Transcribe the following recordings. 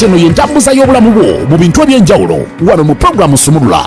Anti eno yentambuza y'obulamu bwo mu bintu eby'enjawulo wano mu pulogulaamu Sumulula.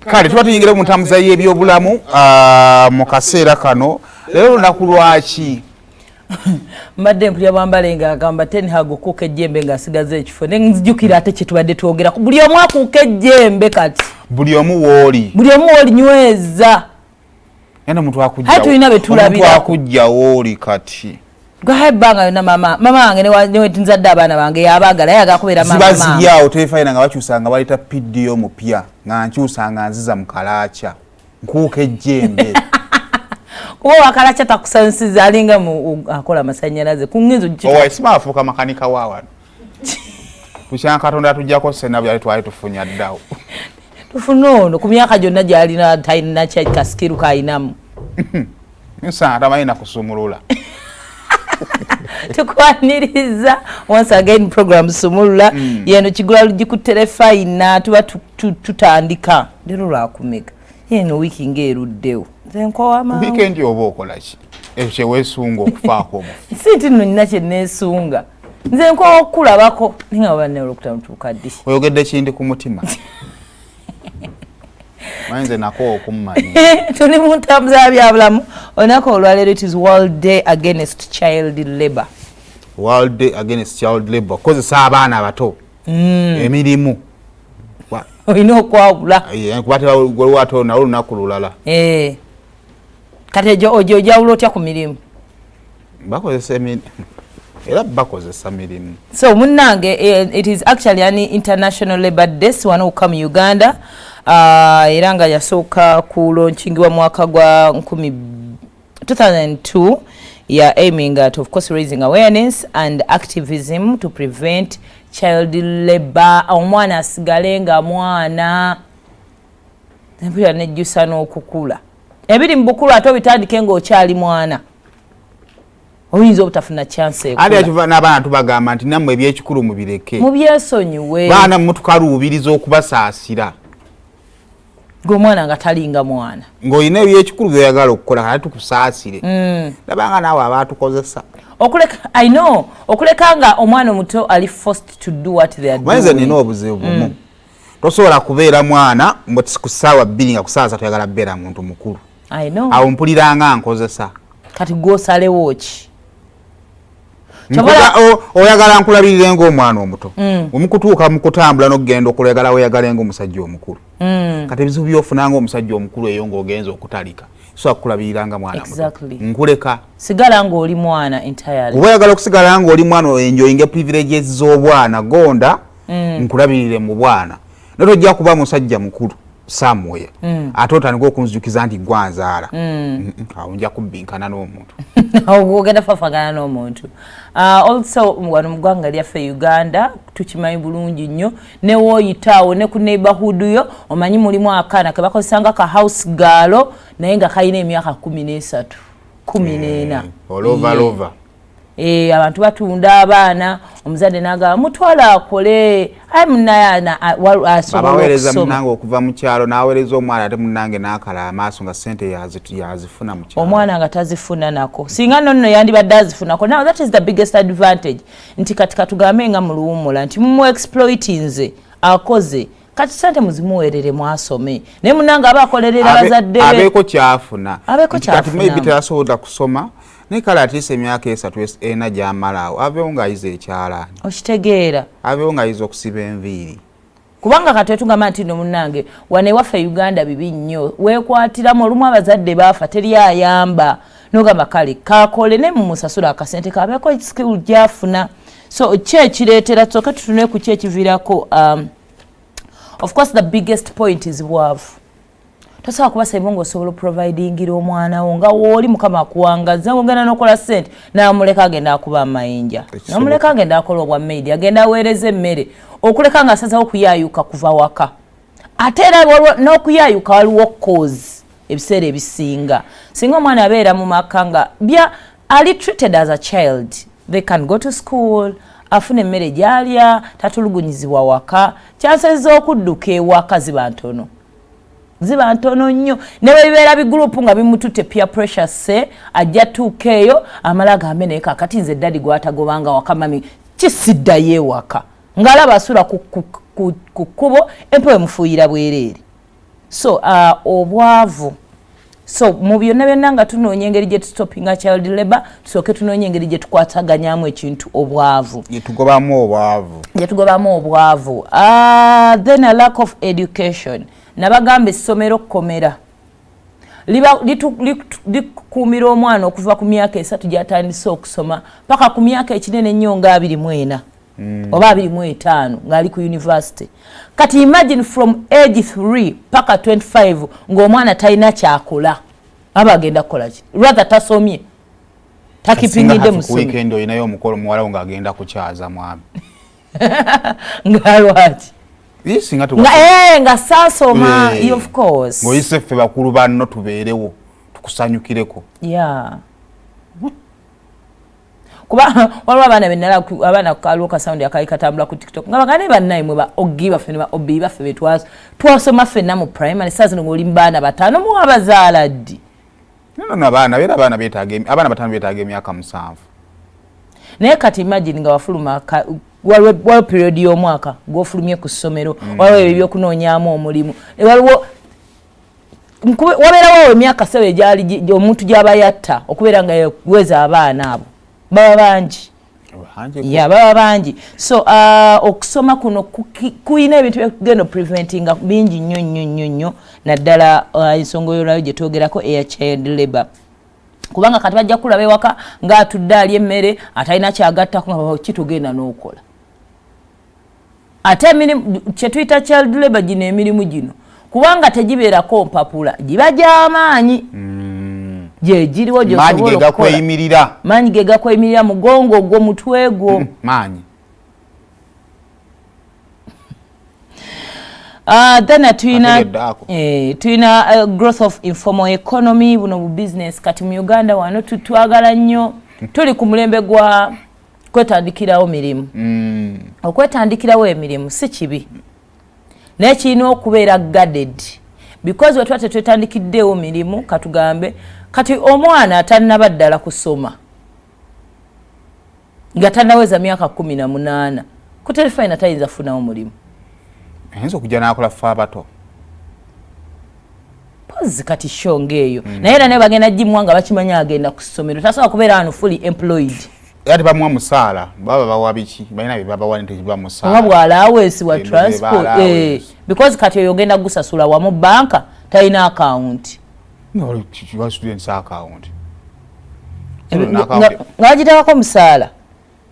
Kale tuba tuyingira mu ntambuza y'ebyobulamu mu kaseera kano. Leero lunaku lwaki? Mbadde mpulira bwambale ng'agamba Ten Hag okuuka ejjembe ng'asigaza ekifo, ne nzijukira ate kye tubadde twogerako. Buli omu akuuka ejjembe kati, buli omu wooli, buli omu wooli nyweza. Era omuntu akujja, tulina be tulabira akujja wooli kati. Gwaha ebbanga yonna mama wange newe nzadde abaana bange yabaagala, yayagala kubeera mama. Ziba ziri awo tefaina nga bakyusa nga baleeta PDO mupya, nga nkyusa nga nziza mu kalaaca nkuuka ejjembe. Kuba wakalaaca takusansiza, alinga akola amasannyalaze ku ngenzo. Owa sima afuuka makanika wa wano. Kukyanga Katonda tujjako sena byali twali tufunya ddawo. Tufune ono ku myaka gyonna gy'alina talina kasikiru k'alinamu. Nsanga tamanyi na kusumulula. Tukwaniriza once again program Sumulula. Yeno kigula luggi ku terefayina, tuba tutandika leero lwakumeka? Yeno wiiki ng'eruddewo, nze nkowa mangu. Weekend oba okola ki ekyo kyeweesunga okufaako omufu? Si nti nno nina kye neesunga, nze nkowa okukulabako, naye nga banne olwokutaano tuuka ddi? Oyogedde kindi ku mutima, nze nako okummanya. Tuli mu ntambuza ya byabulamu. Olunaku olwaleero, it is World Day Against Child Labour. World Day Against Child Labour, kukozesa abaana abato emirimu. Olina okwawula. Kuba waliwo ate nawo olunaku lulala. Eh. Kati egyo ogyo ojawula otya ku mirimu? Bakozesa era bakozesa mirimu. So munnange, it is actually an International Labour Day wano okuka mu Uganda, era nga yasooka ku launchingibwa mwaka gwa 2002, ya aiming at, of course, raising awareness and activism to prevent child labor. Omwana asigale nga mwana. Empulira nejjusa n'okukula ebiri mu bukulu, ate obitandike ng'okyali mwana, oyinza obutafuna chance. Ate ekiva n'abaana tubagamba nti nammwe ebyekikulu mubireke. Mubyesonyiwe. Baana mutukaluubiriza okubasaasira. Ng'omwana nga talinga mwana. Ng'olina ebyekikulu byoyagala okukola, kale tukusaasire. Labanga naawe abaatukozesa. Okuleka, I know, okuleka nga omwana omuto ali forced to do what they are Manze doing. Nina obuzibu bumu. Tosobola kubeera mwana mbu ku ssaawa 2 nga ku ssaawa 3 oyagala kubeera muntu mukulu. I know. Awo mpulira nga nkozesa. Kati gwosalewo ki? Oyagala nkulabirire ng'omwana omuto, omukutuuka mu kutambula n'okugenda okulagala, weyagale ng'omusajja omukulu. Kati ebizibu byofuna ng'omusajja omukulu eyo ng'ogenza okutalika, sobola kukulabirira nga mwana muto. Nkuleka. Sigala ng'oli mwana entirely. Kuba oyagala okusigala ng'oli mwana, oenjoyinga privileges z'obwana, gonda nkulabirire mu bwana, naye tojja kuba musajja mukulu somewhere ate otandika okunzijukiza nti gwanzaala. Awo nja kubbinkana n'omuntu. Ogenda fafagana n'omuntu. Also wano mu ggwanga lyaffe Uganda tukimanyi bulungi nnyo, newooyitaawo ne ku neighborhood yo, omanyi mulimu akaana ke bakozesanga ka house girl, naye nga kalina emyaka 13, 14. Olovalova. Eh, abantu batunda abaana, omuzadde n'agamba mutwale akole, aye munaye asobola Abaweereza okusoma. Munange okuva mu kyalo n'aweereza omwana, ate munange n'akala amaaso nga sente yazifuna mu kyalo. Omwana nga tazifuna nako, singa nno nno yandibadde azifunako. Now that is the biggest advantage, nti kati katugambe nga mu luwummula nti mumu exploitinze, akoze, kati sente muzimuweerere mwasome, naye munange aba akolerera bazadde be. Abeeko kyafuna. Abeeko Nti kati kyafuna. maybe teyasobola kusoma, naye kale at least emyaka 3, 4 gyamala awo aveewo ng'ayiza ekyalaani. Okitegeera? Aveewo ng'ayiza okusiba enviiri. Kubanga kati etugamba nti no munnange, wano ewaffe Uganda bibi nnyo, weekwatiramu olumu abazadde baafa, teri ayamba, nogamba kale kakole, naye mumusasula akasente kabeeko skill gyafuna. So ki ekireetera? Tusooke tutune ku ki ekiviirako. Of course, the biggest point is bwavu. Tosobola kuba saibo ngaosobola oprovidingira omwana wo nga wooli Mukama akuwangaza, ogenda nokola sente, namuleka agenda akuba amayinja, namuleka agenda akola obwa maid, agenda aweereza emmere, okuleka nga asazawo okuyayuka kuva waka. Ate era n'okuyayuka waliwo cause. Ebiseera ebisinga singa omwana abeera mu maka nga bya ali treated as a child, they can go to school, afuna emmere gyalya, tatulugunyizibwa waka, chances z'okudduka ewaka ziba ntono. Ziba ntono nnyo. Ne bwe bibeera bigurupu nga bimututte, peer pressure, se ajja tuuka eyo amala agambe, "Naye kakati nze daddy gwatagobanga waka, mummy kisiddayo ewaka," ng'alaba asula ku kkubo, empewo emufuuyira bwereere. So obwavu. So mu byonna byonna nga tunoonya engeri gye tustopinga child labor, tusooke tunoonya engeri gye tukwataganyamu ekintu obwavu. Gyetugobamu obwavu. Gyetugobamu obwavu. Then a lack of education. Nabagamba essomero kkomera likuumira omwana okuva ku myaka 3 gyatandise okusoma paka ku myaka ekinene ennyo nga 24 oba 25 ng'ali ku university. Kati imagine from age 3 paka 25 ng'omwana talina kyakola. Aba agenda kukola ki? Rather tasomye, takipingidde musomi. Weekend olinayo omukolo, muwala wo ng'agenda kukyaza mwami. Nga lwaki? Singa nga, nga saasoma. Of course. Ng'oyise ffe bakulu banno tubeerewo tukusanyukireko. Yeah, kuba waliwo abaana benala, abaana kaliwo ka sound akali katambula ku TikTok nga bagane, "Bannaye mwe ba ogi baffe ne ba obi baffe be twasoma ffenna mu primary, saa zino ng'oli mu baana bataano, muwa bazaala ddi?" No, abaana beera, abaana beetaaga abaana bataano beetaaga emyaka 7. Naye kati imagine nga wafuluma waliwo period y'omwaka gw'ofulumye ku ssomero, waliwo ebyo ebyokunoonyaamu omulimu, waliwo wabeerawo emyaka 7 egyali omuntu gy'aba yatta okubeera nga yaweza abaana abo baba bangi. Ya, baba bangi. So okusoma kuno kuyina ebintu byekugenda opreventinga bingi nnyo nnyo nnyo nnyo, naddala ensonga yolwayo gye twogerako eya child labor, kubanga kati bajja kulaba ewaka ng'atudde ali emmere atalina kyagattako, nga kitugenda n'okola ate emirimu kyetuyita child labor. Gino emirimu gino, kubanga tegibeerako mpapula, giba gy'amaanyi gyegiriwo. Maanyi ge gakweyimirira. Maanyi ge gakweyimirira, mugongo gwo, mutwe gwo. Maanyi. Then tuyina Ategedde. Tuyina growth of informal economy. Buno bu business kati mu Uganda wano twagala nnyo, tuli ku mulembe gwa kwetandikirawo mirimu. Okwetandikirawo emirimu si kibi, naye kirina okubeera guarded, because bwe tuba tetwetandikiddeewo mirimu, katugambe kati omwana atannaba ddala kusoma nga tannaweza myaka 18 ku terefayina tayinza kufunawo mulimu. Ayinza okujja n'akola fe abato. Pozi kati shonga eyo, naye era naye bagenda gimuwa nga bakimanyi agenda ku ssomero, tasobola kubeera wano fully employed. Era tebamuwa musaala, baba bawa biki, balina bye babawa ntekiba oba musaala. Bw'allowance wa Eh, transport. bwe allowance. Because kati oyo ogenda gusasula wamu banka, talina akawunti. No, students account. Nga bagitekako musaala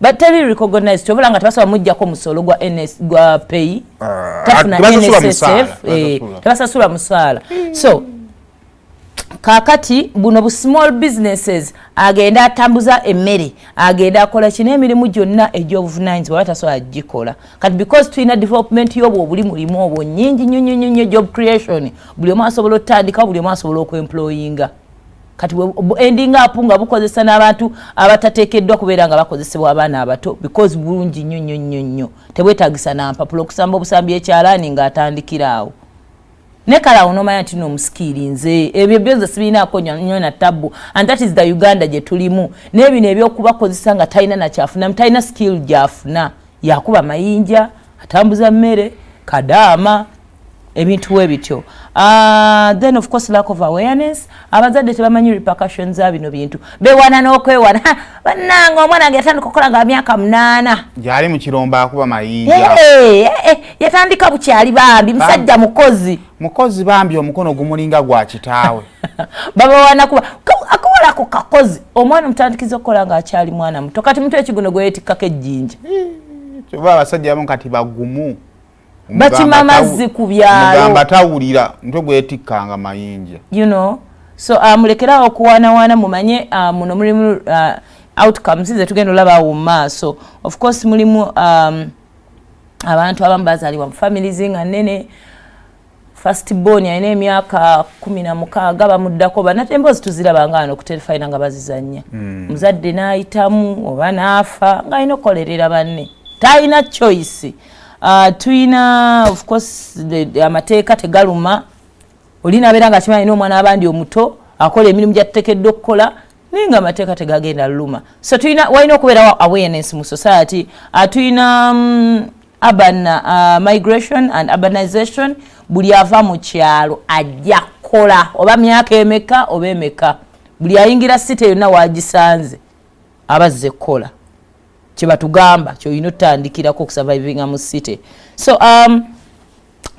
but teri recognized, obula nga tebasobola muggyako musolo gwa NS, gwa PAYE. Ah, tafuna tebasasula NSSF. Musaala, tebasasula. Tebasasula musaala. So kakati buno bu small businesses, agenda atambuza emmere, agenda akola kino, emirimu gyonna egy'obuvunanyizibwa oba tasobola gikola kati, because tulina development y'obwo obuli mulimu obwo nyingi nnyo nnyo nnyo nnyo, job creation, buli omu asobola otandika, buli omu asobola okwemployinga. Kati ending up nga bukozesa n'abantu abatateekeddwa kubeera nga bakozesebwa, abaana abato, because bulungi nnyo nnyo nnyo nnyo, tebwetagisa nampapula, okusamba obusambi ekyalaani ng'atandikira awo. Ne kale awo nomanya nti noomusikiiri nze ebyo byonze sibirinaako nnyo na tabbu, and that is the Uganda gye tulimu. N'ebino ebyokubakozesa nga talina nakyafuna, talina skill gyafuna, yakuba mayinja, atambuza mmere, kadaama, ebintu we bityo. Then of course lack of awareness. Abazadde tebamanyi repercussions za bino bintu, bewana n'okwewana. "Bannange, omwana wange yatandika okukola nga myaka 8." Gyali mu kirombo akuba mayinja. Hey, hey, yatandika bukyali, bambi musajja mukozi. Mukozi bambi, omukono gumulinga gwa kitaawe. Babawana kuba akawalako kakozi. Omwana omutandikiza okukola ng'akyali mwana muto, kati muto ekiguno gwe yeetikkako ejjinja. Kyova abasajja abamu kati bagumu. Bakima amazzi ku byalo. Mugamba tawulira, mutwe gwetikkanga mayinja. So mulekerawo okuwaanawaana, mumanye muno mulimu outcomes zetugenda olaba awo mu maaso. Of course mulimu abantu abamu bazaalibwa mu families nga nnene, first born alina emyaka 16 bamuddako banate. Emboozi tuziraba nga wano ku terefayina nga bazizannya. Muzadde n'ayitamu oba n'afa ng'alina okukolerera banne, talina choice. Tuyina of course amateeka tegaluma. Oli nabeera nga akimanyi n'omwana abandi omuto akola emirimu gyatuteekeddwa okukola, naye nga amateeka tegagenda luma. So tulina, walina okubeerawo awareness mu society. Tulina urban migration and urbanization. Buli ava mu kyalo ajja kukola, oba myaka emeka oba emeka, buli ayingira city yonna wagisanze abazze kukola. Kyebatugamba kyolina otutandikirako okusurvivinga mu city. So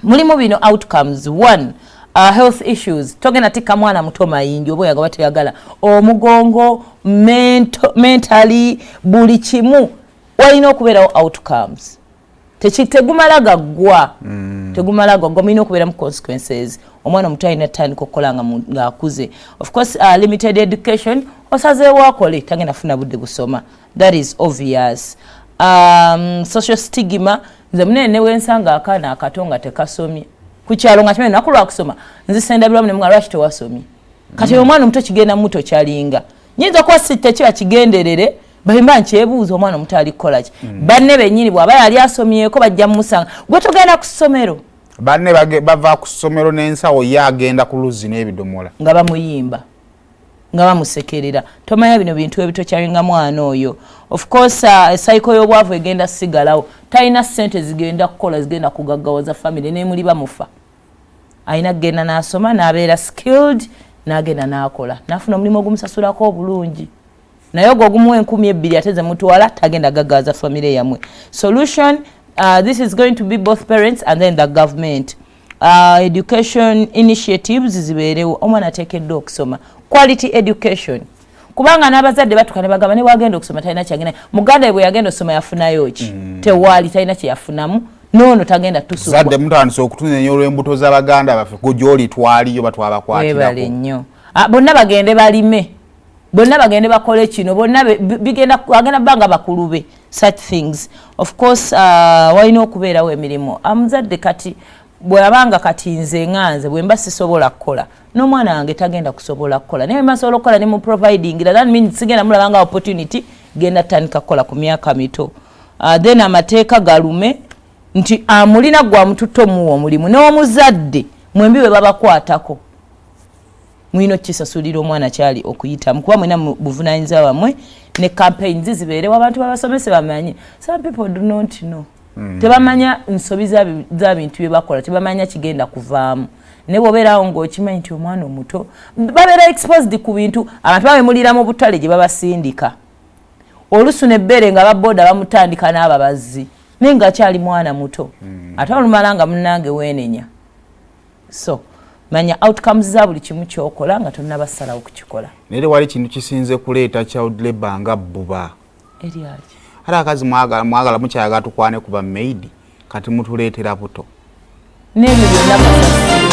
mulimu bino outcomes. One, health issues. Togenda tikka mwana muto mayinja, oba oyagala toyagala, omugongo, mentally, buli kimu walina okubeerawo outcomes. Tegumala gaggwa. Tegumala gaggwa, mulina okubeeramu consequences. Omwana omuto alina tutandika okukola ng'akuze. Of course, limited education. Osazeewo akole, tagenda funa budde busoma, that is obvious. Social stigma. Nze munene newensanga akaana akato nga tekasomye ku kyalo, nga kimanyi naku lwakusoma, nzisendabirwamu ne lwaki tewasomye? Kati omwana omuto kigenda muto kyalinga nyinza okuba si tekiba kigenderere, bamba nkyebuuza omwana omuto ali kukola ki? Banne bennyini bw'aba yali asomyeko bajja mumusanga, gwe togenda ku ssomero. Banne bava ku ssomero n'ensawo, ye agenda ku luzzi n'ebidomola. Nga bamuyimba, nga bamusekerera. Tomanya bino bintu ebitokyalinga mwana oyo. Of course, cycle y'obwavu egenda sigalawo. Talina ssente zigenda kukola, zigenda kugaggawaza family, nemuli bamufa. Alina kugenda n'asoma n'abeera skilled, n'agenda n'akola, n'afuna omulimu ogumusasulako obulungi. Naye ogwo ogumuwa 2000 ate zemutwala, tagenda gaggawaza family yammwe. Solution, this is going to be both parents and then the government. Education initiatives zibeerewo. Omwana ateekeddwa okusoma quality education, kubanga n'abazadde batuka ne bagamba ne wagenda okusoma talina kyagenda. Muganda we bwe yagenda osoma yafunayo ki? Tewaali, talina kyeyafunamu. Noono tagenda. Tusubwadde mutandise okutunenya olw'embuto z'abaganda baffe gyoli twaliyo. Batwabakwatirako nnyo. Ah, bonna bagende balime, bonna bagende bakole kino, bonna bigenda agenda bbanga bakulu be such things. Of course, walina okubeerawo emirimu. Omuzadde kati bw'abanga kati nze nga nze bwe mba sisobola kukola, n'omwana wange tagenda kusobola kukola, naye mba nsobola okukola ne mu providing, that means sigenda mulaba nga opportunity genda tandika kukola ku myaka mito. Then amateeka galume nti amulina gwe amututte omuwa omulimu n'omuzadde, mwembi bwe babakwatako mulina okukisasulira omwana kyali okuyitamu, kuba mwena buvunanyizibwa bwamwe. Ne campaigns zibeerewo, abantu babasomese bamanye. Some people do not know. Tebamanya nsobi za bintu bye bakola, tebamanya kigenda kuvaamu. Naye bw'obeerawo ng'okimanyi nti omwana omuto babeera exposed ku bintu, abantu bawemulira mu butale gye babasindika olusu nebbeere nga babooda bamutandika n'ababazzi, naye ngaakyali mwana muto. Ate olumala nga munnange weenenya. So manya outcomes za buli kimu kyokola nga tonnabasalawo kukikola. Naye tewali kintu kisinze kuleeta child labor nga bbuba. Eryaki? Ate akazi mwagala mukyayagala tukwane ku bamaid, kati mutuleetera buto. N'ebyo byonna kasasiro.